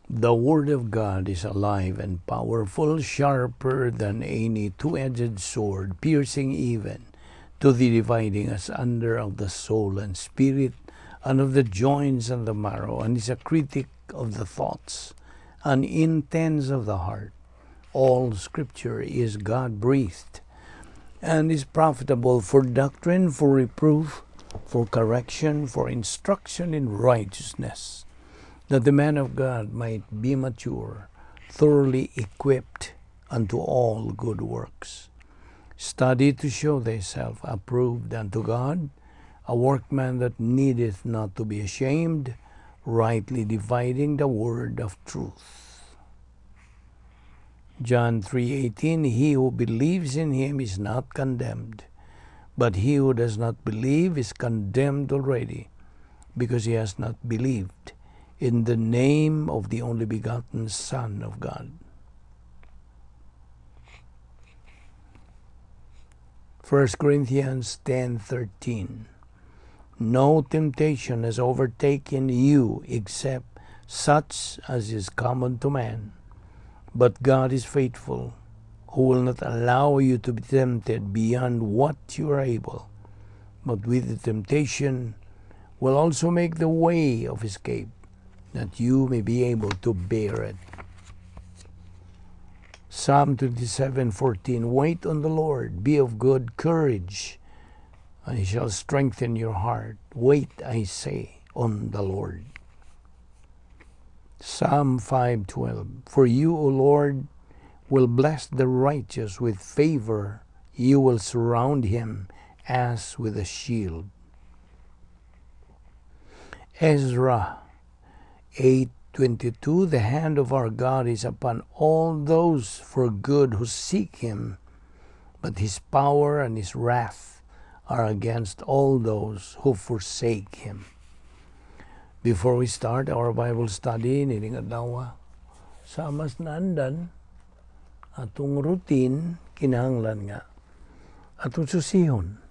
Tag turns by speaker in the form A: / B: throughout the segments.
A: The Word of God is alive and powerful, sharper than any two-edged sword, piercing even to the dividing asunder of the soul and spirit, and of the joints and the marrow, and is a critic of the thoughts and intents of the heart. All Scripture is God-breathed, and is profitable for doctrine, for reproof, for correction, for instruction in righteousness, that the man of God might be mature, thoroughly equipped unto all good works. Study to show thyself approved unto God, a workman that needeth not to be ashamed, rightly dividing the word of truth. John 3:18, he who believes in him is not condemned, but he who does not believe is condemned already, because he has not believed in the name of the only begotten Son of God. 1 Corinthians 10:13, no temptation has overtaken you except such as is common to man. But God is faithful, who will not allow you to be tempted beyond what you are able, but with the temptation will also make the way of escape, that you may be able to bear it. Psalm 27:14, wait on the Lord, be of good courage, and he shall strengthen your heart. Wait, I say, on the Lord. Psalm 5:12, for you, O Lord, will bless the righteous with favor. You will surround him as with a shield. Ezra 8:22, the hand of our God is upon all those for good who seek him, but his power and his wrath are against all those who forsake him. Before we start our Bible study, nining adlaw, sa mas naandan, atong routine, kinahanglan nga atong susihon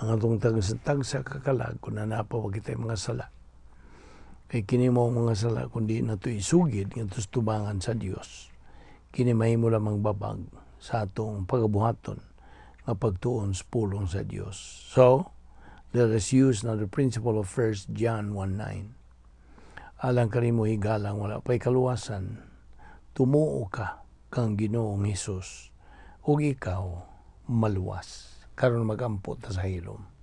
A: ang atong tagsa-tagsa kakalag kung nanapa wa kitay mga sala. Kay kini mo ang mga sala kundi nato isugid ngadto sa tubangan sa Dios. Kini mahimo lamang babag sa atong pagabuhaton nga pagtuon sa pulong sa Dios. So, let us use now the principle of 1 John 1:9. Alang kanimo higalang wala pa'y kaluwasan, tumuo ka kang Ginoong Hesus ug ikaw maluwas. Karon magampo ta sa hilom.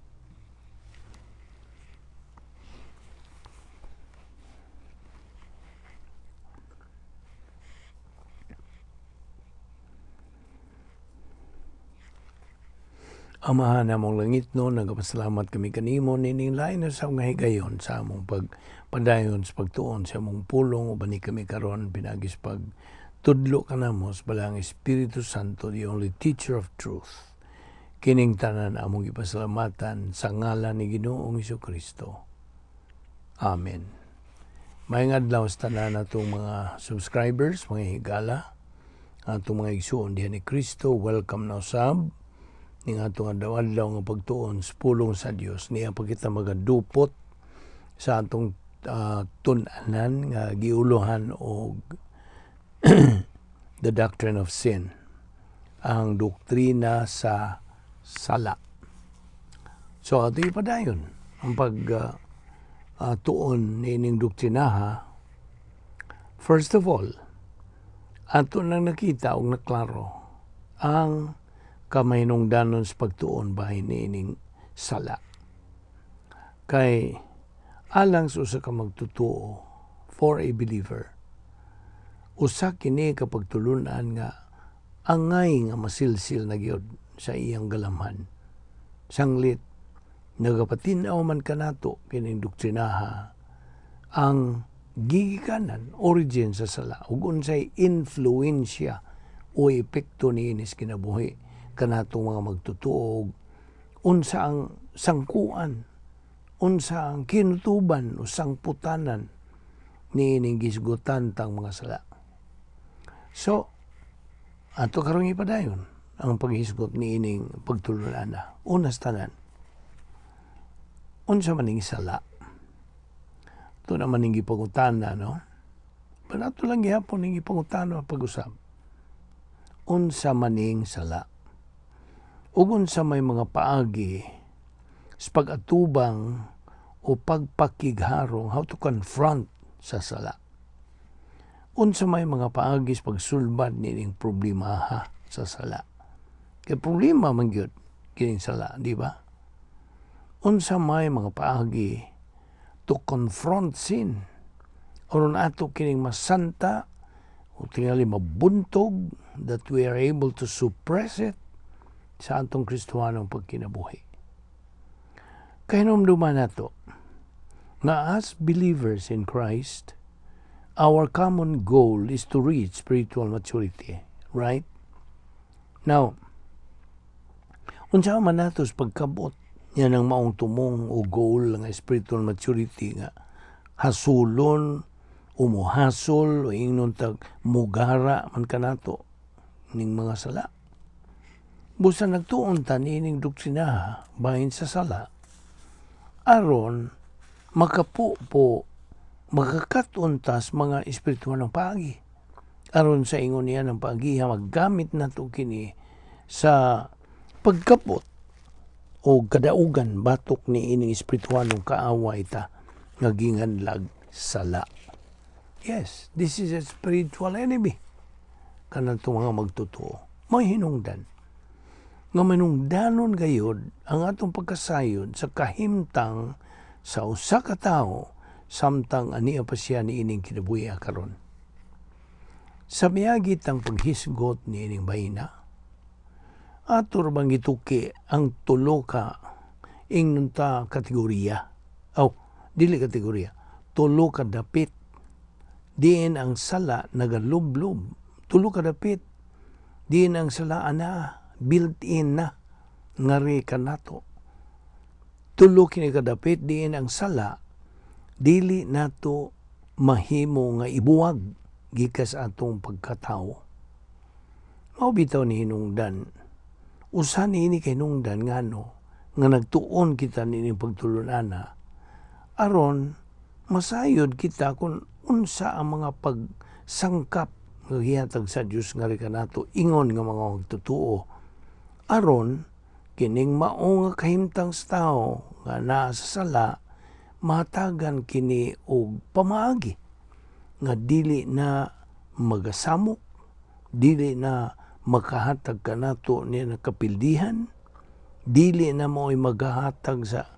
A: Amahan namong langit no, nagapasalamat kami kanimo nining lain na sa mga higayon sa among pagpadayon sa pagtuon sa among pulong uban ni kami karon pinagis pag tudlo kanamo sa Balaang Espiritu Santo, the only teacher of truth. Kining tanan among gipasalamatan sa ngalan ni Ginoong Hesukristo. Amen. Maayong adlaw sa tanan atong mga subscribers, mga higala, atong mga igsuon diha ni Kristo. Welcome na usab ning atong adlaw-adlaw nga pagtuon sa pulong sa Dios. Niya pa kita magadupot sa atong tun-anan nga giuluhan og the doctrine of sin, ang doktrina sa sala. So ato ipadayon ang pag tuon niining doktrinaha. First of all, ato nang nakita og naklaro ang kamahinungdanon sa pagtuon bahin niining sala. Kay alang sa usa ka magtutuo, for a believer, usa kini ka pagtulunan nga angay nga masilsil na gyud sa iyang galamhan. Sanglit nagapatin-aw man kanato kining doktrinaha ang gigikanan, origin sa sala ug unsay influensya o epekto niini sa kinabuhi kanatong mga magtutuo, unsa ang sangkuan, unsa ang kinutuban o sangputanan niining gisgutan tang mga sala. So, ato karong ipadayon ang paghisgot niining pagtulunan. Una sa tanan, unsa man ning sala? Ito naman ning gipangutana, no? But ato lang gihapon ning ipangutana, pag-usab. Unsa maning sala? Ug unsa may mga paagi sa pag-atubang o pagpakigharong, how to confront sa sala? Unsa may mga paagi sa pagsulbad nining problemaha sa sala? Kay problema man gyud kining sala, di ba? Unsa may mga paagi to confront sin aron ato kining masanta o tingali mabuntog, that we are able to suppress it sa atong Kristohanong pagkinabuhi? Kahinumduman nato nga as believers in Christ, our common goal is to reach spiritual maturity, right? Now, unsa man nato sa pagkabot yan ang maong tumong o goal nga spiritual maturity nga hasulon o muhasol o ingnon tag mugara man kanato ning mga sala? Busa nagtuon ta niining doktrinaha bahin sa sala aron makapupo, makakat-on tas mga espiritual ng paagi aron sa ingon niya ng paagi maggamit nato kini sa pagkapot o kadaugan batok ni ining espiritualong kaaway ta nga ginganlag sala. Yes, this is a spiritual enemy. Kanang mga magtotoo. May hinungdan. Nga manungdanon gayod ang atong pagkasayod sa kahimtang sa usa ka tawo samtang ania pa siya niining kinabuhi karon. Sa miagi tang paghisgot niining bahina, ato bang gituki ang tulo ka, ingnon ta, kategoriya. Aw, dili kategoriya. Tulo ka dapit diin ang sala nagalublob. Tulo ka dapit diin ang sala ana built-in na ngari kanato. Tulo kini kadapit diin ang sala dili nato mahimo nga ibuwag gikas atong pagkatao. Mao bitaw ni hinungdan, usa niini kay hinungdan ngano nga nagtuon kita niining pagtulon-ana aron masayod kita kung unsa ang mga pagsangkap nga gihatag sa Dios nga kanato ingon nga mga magtotoo aron kining mao nga kahimtang sa tao nga naa sa sala, mahatagan kini og pamaagi nga dili na magasamok, dili na makahatag kanato niya nakapildihan, dili na mo'y maghahatag sa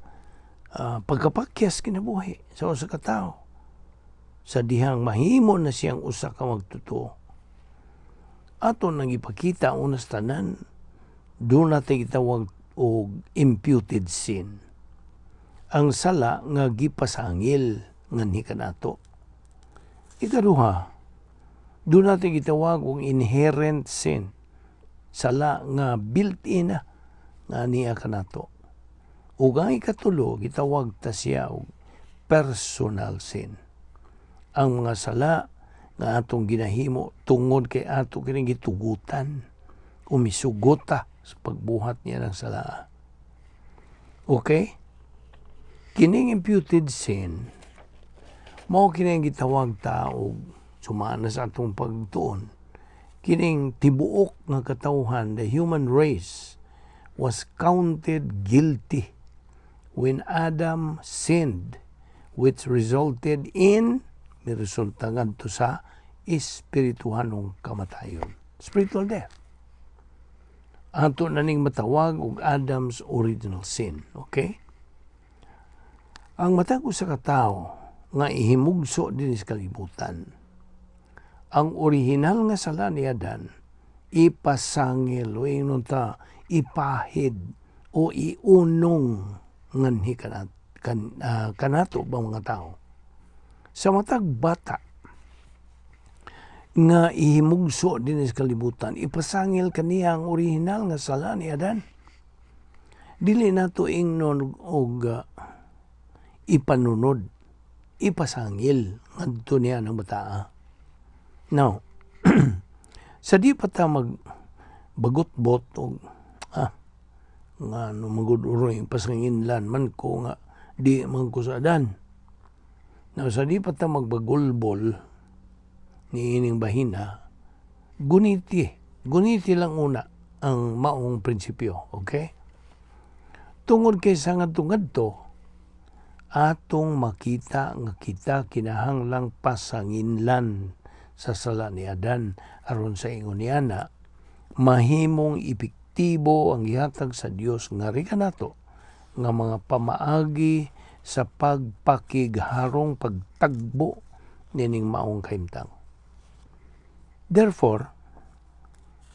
A: pagkapakyas kinabuhi sa usa ka tawo sa dihang mahimo na siyang usa ka magtotoo. Ato nang ipakita, una sa tanan, doon natin gitawag og imputed sin. Ang sala nga gipasangil nganhi kanato. Ikaduha, doon natin gitawag og inherent sin. Sala nga built-in na nga niya kanato. Ug ang ikatulo, gitawag ta siya og personal sin. Ang mga sala nga atong ginahimo tungod kay ato kining gitugutan o misugota sa pagbuhat niya ng sala. Okay? Kining imputed sin, mao kini ang gitawag ta og sumana sa atong pagtuon. Kining tibuok nga katawhan, the human race, was counted guilty when Adam sinned, which resulted in, miresulta ngadto sa espirituhanong kamatayon. Spiritual death. Ato na ning matawag og Adam's original sin. Okay? Ang matag usa ka tawo nga ihimugso dinhi sa kalibutan, ang orihinal nga sala ni Adan ipasangil o ingnon ta ipahid o iunong nganhi kanato ba mga tao. Sa matag bata nga ihimugso dinhi sa kalibutan, ipasangil kaniya ang orihinal nga sala ni Adan. Dili nato ingnon og ipanunod, ipasangil ngadto niya ng bataa. Now, sa di pa ta mag bagutbot og nga no magud uroy pasanginlan man ko nga di man ko sa Adan. Now, sa di pa ta magbagulbol, Niining bahina, guniti, guniti lang una ang maong prinsipyo, okay? Tungod kay sa ngadto-ngadto, atong makita nga kita kinahanglang pasanginlan sa sala ni Adan aron sa ingon niana mahimong epektibo ang gihatag sa Dios nga kanato nga mga pamaagi sa pagpakigharong pagtagbo nining maong kahimtang. Therefore,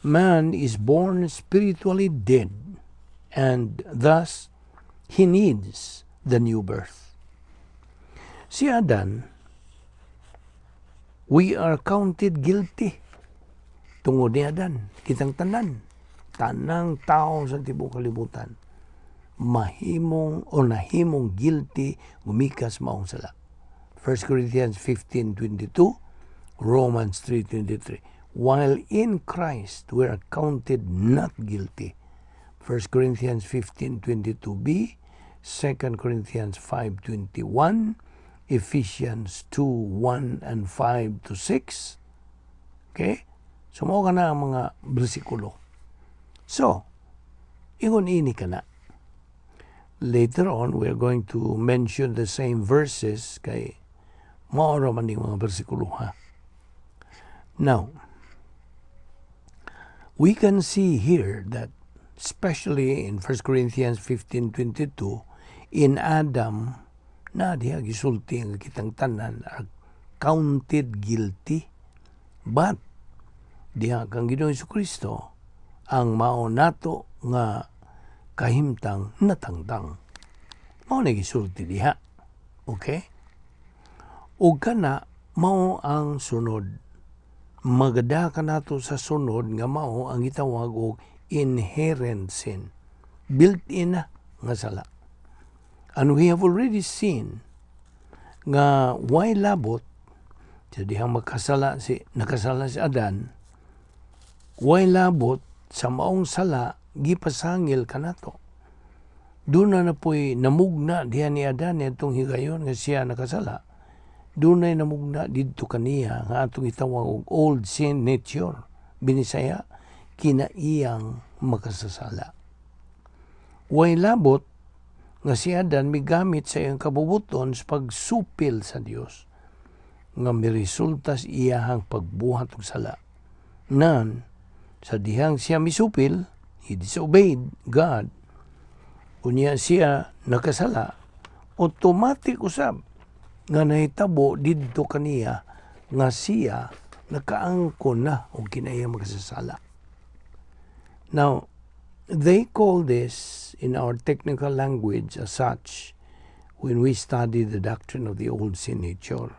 A: man is born spiritually dead and thus he needs the new birth. Si Adan, we are counted guilty. Tungod ni Adan, kitang tanan, tanang tao sa tibuok kalibutan, mahimong o nahimong guilty gumikas maong sala. 1 Corinthians 15:22, Romans 3:23. While in Christ we are counted not guilty. 1 Corinthians 15:22b, 2 Corinthians 5:21, Ephesians 2:1 and 5 to 6. Okay? So, mao ka na ang mga bersikulo. So, ingon ini ka na. Later on, we are going to mention the same verses kay mao ra man ning mga bersikulo, ha. Now, we can see here that especially in 1 Corinthians 15:22, in Adam na diha gisulti nga kitang tanan are counted guilty, but diha kang Ginoong Kristo ang mao nato nga kahimtang natangtang. Mao na gisulti diha, okay? Ug kana mao ang sunod, magada ka nato sa sunod nga mao ang gitawag og inherent sin, built-in na nga sala. And we have already seen nga way labot sa dihang makasala si nakasala si Adan, way labot sa maong sala gipasangil kanato. Doon na po'y namugna diha ni Adan itong higayon nga siya nakasala. Dunay namugna didto kaniya nga atong itawag og old sin nature. Binisaya, kinaiyang makasasala. Way labot nga si Adan migamit sa iyang kabubuton sa pagsupil sa Dios nga miresulta sa iyahang pagbuhat og sala. Nan, sa dihang siya misupil, he disobeyed God, unya siya nakasala, automatic usab nga nahitabo didto kaniya nga siya nakaangkon na og kinaiya makasasala. Now, they call this in our technical language as such when we study the doctrine of the old sin nature.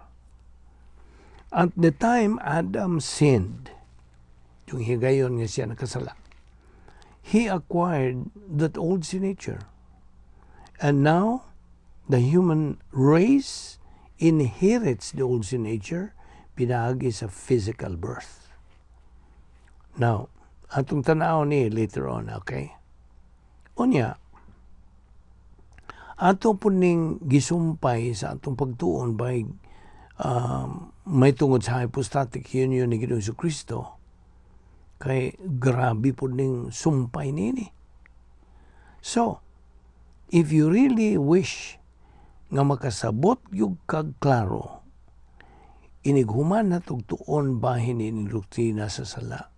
A: At the time Adam sinned, yung higayon nga siya nakasala, he acquired that old sin nature. And now, the human race inherits the old sin nature pinaagi sa physical birth. Now, atong tanaw ni later on, okay? Unya, ato po ning gisumpay sa atong pagtuon by may tungod sa hypostatic union ni Ginoong Kristo, kay grabe po ning sumpay nini. So, if you really wish nga makasabot yung kag klaro, inighuman na tuon bahin ining doktrina sa sala,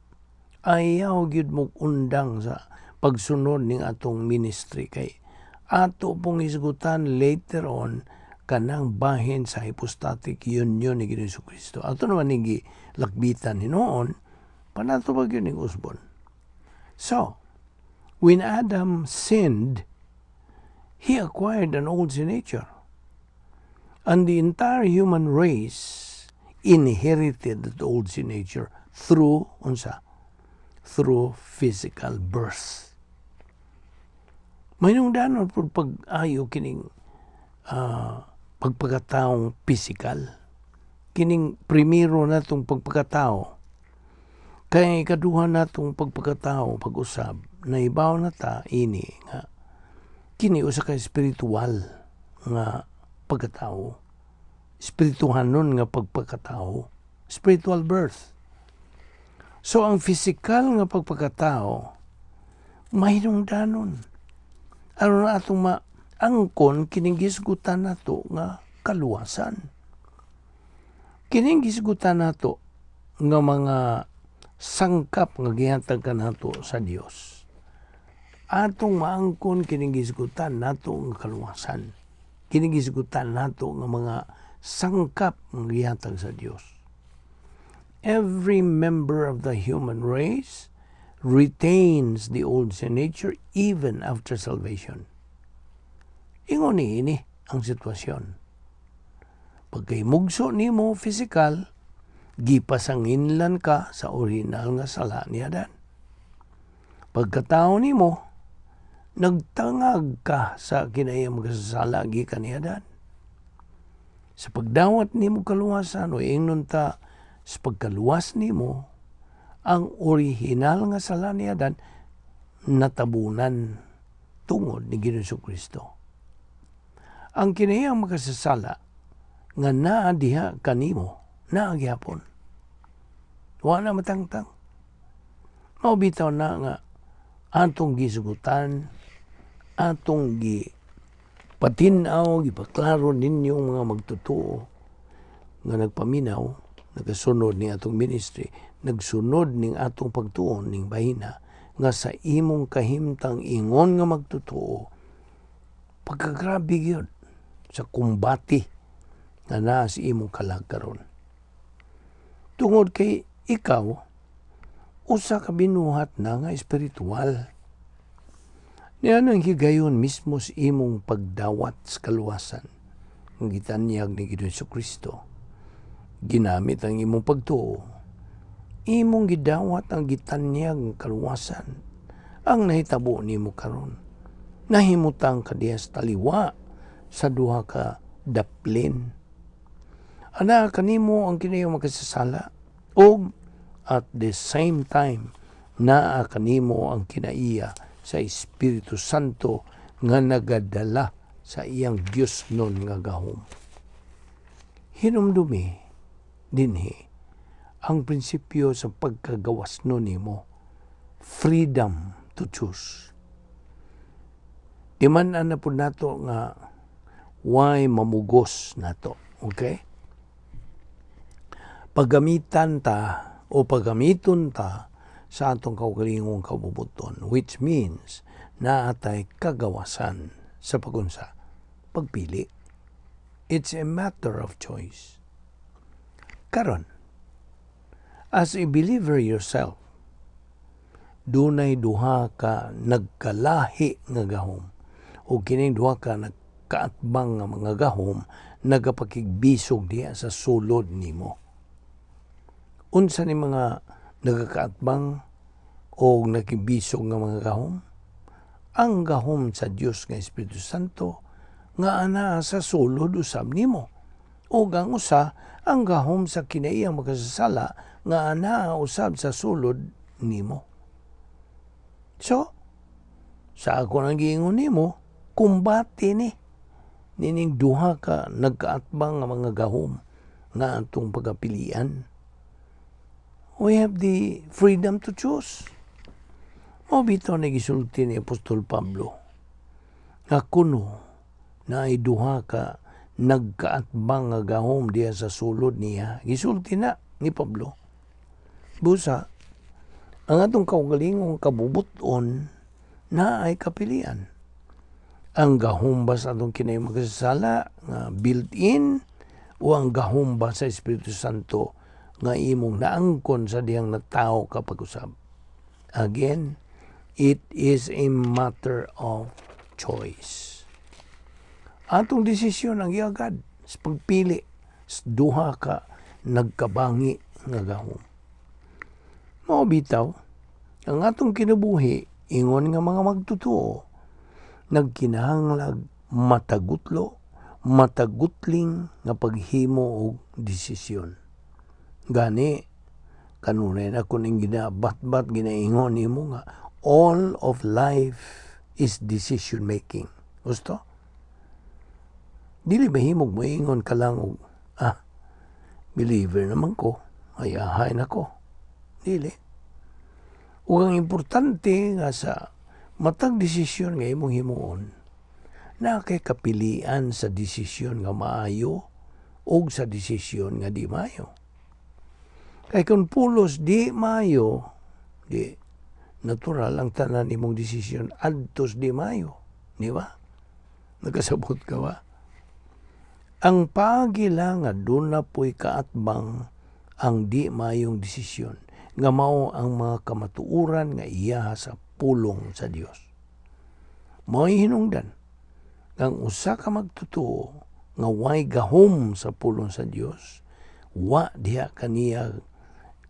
A: ayaw gyud mo undang sa pagsunod ning atong ministry kay ato pong hisgutan later on kanang bahin sa hypostatic union ni Ginoong Kristo. Ato naman ning lakbitan hinuon, panato ba gyud ning usbon. So, when Adam sinned, he acquired an old sin nature. And the entire human race inherited that old sin nature through unsa? Through physical birth. Mahinungdanon po pag-ayo kining pagpagkataong physical. Kining primero natong pagpagkatao. Kay ikaduha natong pagpagkatao, pag-usab, naibaw na ta ini nga kini usa ka espiritual nga pagkatao. Espirituhanon nga pagpagkatao. Spiritual birth. So ang physical nga pagpakatao mahinungdanon aron atong maangkon kining gisgutan nato nga kaluwasan. Kining gisgutan nato nga mga sangkap nga gihatag kanato sa Dios. Atong maangkon kining gisgutan nato nga kaluwasan. Kining gisgutan nato nga mga sangkap nga gihatag sa Dios. Every member of the human race retains the old sin nature even after salvation. Ingon ni ini ang sitwasyon. Pagkahimugso nimo physical, gipasanginlan ka sa original nga sala ni Adan. Pagkatao nimo, nagtangag ka sa kinahiyang makasasala gikan ni Adan. Sa pagdawat nimo kaluwasan o ingnon ta sa pagkaluwas nimo, ang original nga sala ni Adan natabunan tungod ni Ginoong Kristo. Ang kinahiyang makasasala nga naa diha kanimo, naa gihapon. Wa na matangtang. Mao bitaw na nga atong gisugutan, atong gi patin-aw, gipaklaro ninyong mga magtotoo nga nagpaminaw, nagasunod ni atong ministry, nagsunod ning atong pagtuon ning bahina, nga sa imong kahimtang ingon nga magtotoo, pagkagrabe gyud sa kumbati nga naa sa imong kalag karon. Tungod kay ikaw, usa ka binuhat na nga espiritual. Niya nang higayon mismo sa imong pagdawat sa kaluwasan ang gitanyag ni Ginoong Kristo. Ginamit ang imong pagtuo. Imong gidawat ang gitanyag nga kaluwasan ang nahitabo nimo karon. Nahimutang ka diha sa taliwa sa duha ka daplin. Ana kanimo ang kinahiyang makasasala ug at the same time naa kanimo ang kinaiya sa Espiritu Santo nga nagadala sa iyang Dios nun nga gahom. Hinumdumi dinhi ang prinsipyo sa pagkagawas no nimo, freedom to choose. Di man ana pud nato nga why mamugos nato, okay? Paggamitan ta o paggamiton ta sa atong kaugalingong kabubuton, which means naatay kagawasan sa pagunsa, pagpili. It's a matter of choice. Karon, as a believer yourself, dunay duha ka nagkalahi nga gahom o kining duha ka nagkaatbang nga mga gahom nagapakigbisog diha sa sulod nimo. Unsa ni mga nagakaatbang o nakibisog nga mga gahom? Ang gahom sa Dios nga Espiritu Santo nga ana sa sulod usab nimo. O ang usa, ang gahom sa kinaiyang makasasala nga ana usab sa sulod nimo. So, sa ako nang giingon nimo, kumbate ni nining duha ka nagkaatbang nga mga gahom nga atong pagapilian. We have the freedom to choose. Mao bitaw na gisulti ni Apostol Pablo nga kuno na ay duha ka nagkaatbang nga gahom diha sa sulod niya. Gisulti na ni Pablo. Busa, ang atong kaugalingong kabubuton na ay kapilian. Ang gahom ba sa atong kinay makasasala nga built-in o ang gahom ba sa Espiritu Santo nga imong naangkon sa dihang natawo ka pag-usab? Again, it is a matter of choice. Atong desisyon ang giagad sa pagpili sa duha ka nagkabangi nga gahom. Mao bitaw, ang atong kinabuhi ingon nga mga magtotoo nagkinahanglag matagutlo, matagutling nga paghimo og desisyon. Gani kanunay na ko ning ginabatbat, ginaingon nimo nga all of life is decision making. Gusto? Dili mahimog moingon ka lang og believer naman ko. Ayahay nako. Dili. Ug ang importante nga sa matag desisyon nga imong himuon, naa kay kapilian sa desisyon nga maayo o sa desisyon nga di maayo. Kay kung pulos di maayo, di natural ang tanan imong desisyon adtos di maayo. Di ba? Nakasabot ka ba? Ang paagi lang nga duna po'y kaatbang ang di maayong desisyon nga mao ang mga kamatuoran nga iya sa pulong sa Dios. Mao'y hinungdan ang usa ka magtotoo nga way gahom sa pulong sa Dios, wa diha kaniya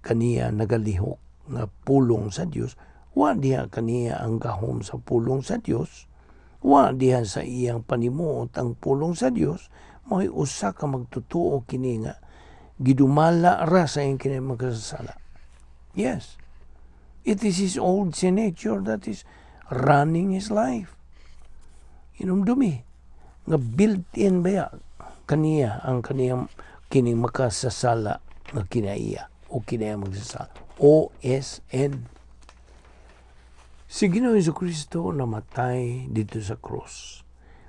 A: kaniya nagalihok nga pulong sa Dios, wa diha kaniya ang gahom sa pulong sa Dios, wa diha sa iyang panimuot ang pulong sa Dios, mao'y usa ka magtotoo kini nga gidumala ra sa iyang kini magkasasala. Yes. It is his old sin nature that is running his life. Inumdumi nga built-in baya kaniya ang kaniyang kining makasasala nga kinaiya o kinaiya magsasala. OSN. Si Ginoong Kristo namatay dito sa cross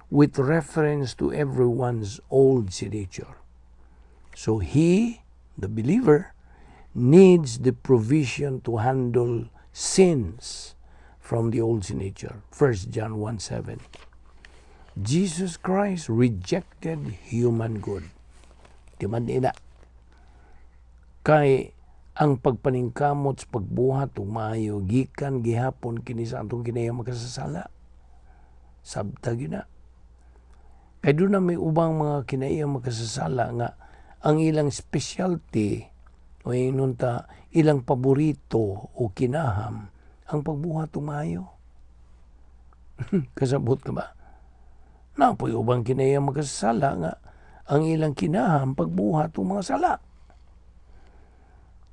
A: with reference to everyone's old nature. So he, the believer, needs the provision to handle sins from the old nature. 1 John 1:7. Jesus Christ rejected human good. Di man ina. Kay ang pagpaningkamot sa pagbuhat og maayo gikan gihapon kini sa atong kinaiya makasasala. Sabta gyud na. Kay duna may ubang mga kinaiya makasasala nga ang ilang specialty o ingon ta ilang paborito o kinaham ang pagbuhat og maayo. Kasabot ka ba? Naa poy ubang kinaiya makasasala nga ang ilang kinaham pagbuhat og mga sala.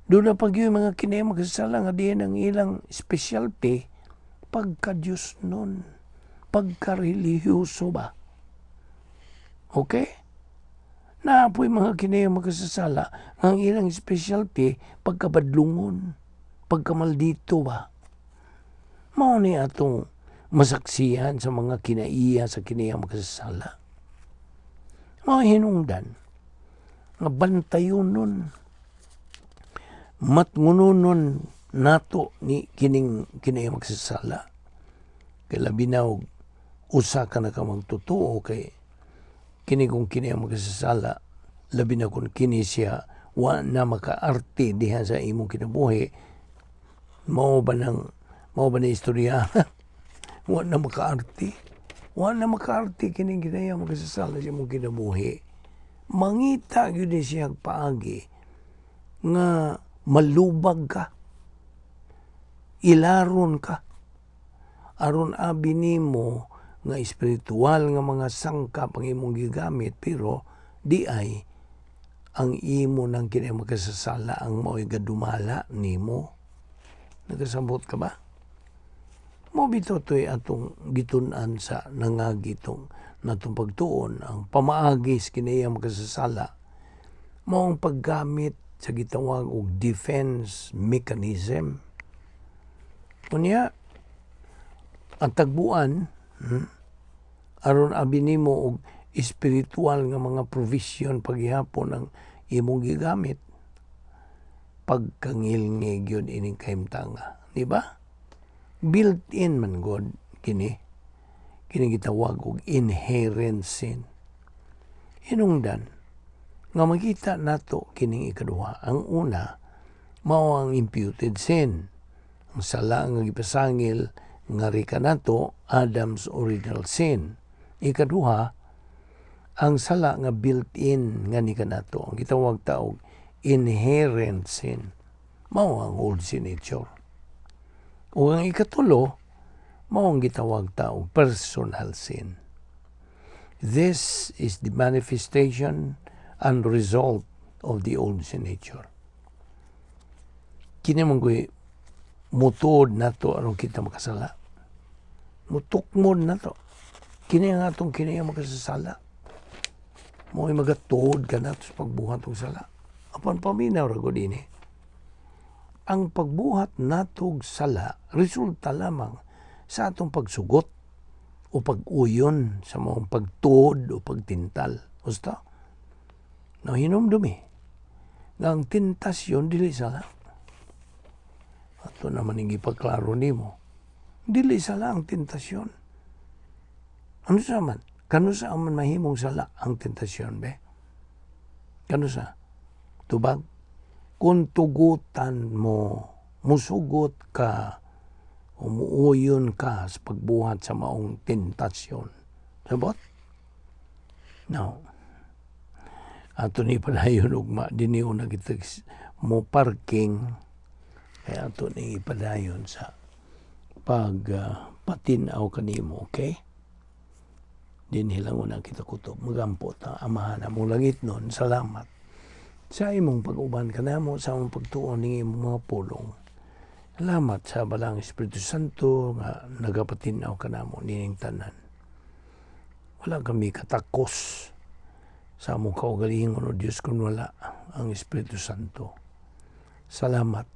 A: Duna pa gyud mga kinaiya makasasala nga diin ang ilang specialty pagka-Diyos nun, pagka-relihiyoso ba. Okay? Naa poy mga kinaiya makasasala nga ang ilang specialty pagkabadlungon, pagkamaldito ba. Mao ni atong masaksihan sa mga kinaiya sa kinaiya makasasala. Mga hinungdan nga bantayon nun, matngunonon nato ni kining kinaiya magsasala. Kay labi na og usa ka na ka magtotoo, kay kini kung kini ang makasasala, labi na kung kini siya wa na makaarte diha sa imong kinabuhi, mao ba na istorya, wa na makaarte, wa na makaarte kining kinaiya makasasala sa imong kinabuhi, mangita gyud ni siya paagi nga malubag ka, ilaron ka, aron abi nimo nga espiritual nga mga sangkap ang imong gigamit, pero di ay ang imo nang kinaiya makasasala ang mao'y gadumala nimo. Nakasabot ka ba? Mao bitaw to'y atong gitun-an sa nangagitong natong pagtuon, ang pamaagi sa kinaiya makasasala mao ang paggamit sa gitawag og defense mechanism. Unya ang tagbuan, aron abi nimo og espiritual nga mga provision paghihapon ang imong gigamit, pagkangilngi gyud ining kahimtanga, di ba? Built-in man god kini, kini gitawag og inherent sin. Hinungdan nga makita nato kining ikaduha. Ang una mao ang imputed sin, ang sala nga gipasangil nga rika nato, Adam's original sin. Ikaduha, ang sala nga built-in nga ni kanato, ang gitawag ta og inherent sin, mao ang old sin nature. Ug ang ikatulo, mao ang gitawag ta og personal sin. This is the manifestation and result of the old sin nature. Kini man ko'y mutuod nato aron kita makasala. Mutukmod nato. Kini ang atong kini ang makasasala. Mo'y magatuod ka nato sa pagbuhat og sala. Apan paminaw ra gud ini. Ang pagbuhat natog sala resulta lamang sa atong pagsugot o pag-uyon sa maong pagtuod o pagtintal. Gusto? No, hinumdumi nga ang tentasyon dili sala. Ato naman ang ipaklaro nimo. Dili sala ang tentasyon. Ano sa man? Kano sa man mahimong sala ang tentasyon, be? Kano sa? Tubag? Kung tugutan mo, musugot ka, umuuyon ka sa pagbuhat sa maong tentasyon. Sabot? No. Ato ni padayon ugma, dinhi una kita mo parking, kaya ato ni ipadayon sa pag patinaw kanimo, okay? Dinhi lang una kita kutob. Magampo ta. Amahan among langitnon, salamat sa imong pag-uban kanamo sa among pagtuon ning imong mga pulong. Salamat sa Balaang Espiritu Santo nga nagapatinaw kanamo nining tanan. Wala kami katakos sa among kaugalingon, o Diyos, kung wala ang Espiritu Santo. Salamat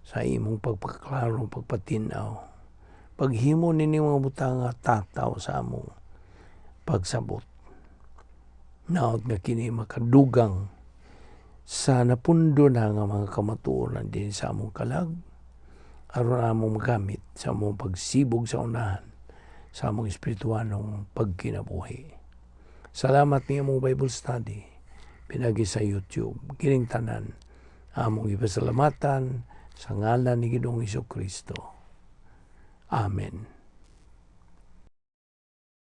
A: sa imong pagpaklaro, pagpatinaw. Paghimo nini mga butang nga tataw sa among pagsabot. Naot nga kini makadugang sa napundo na nga mga kamatuoran din sa among kalag aron among magamit sa among pagsibog sa unahan sa among espirituanong pagkinabuhi. Salamat ni among Bible study pinagi sa YouTube. Kining tanan among ipasalamatan sa ngalan ni Ginoong Kristo. Amen.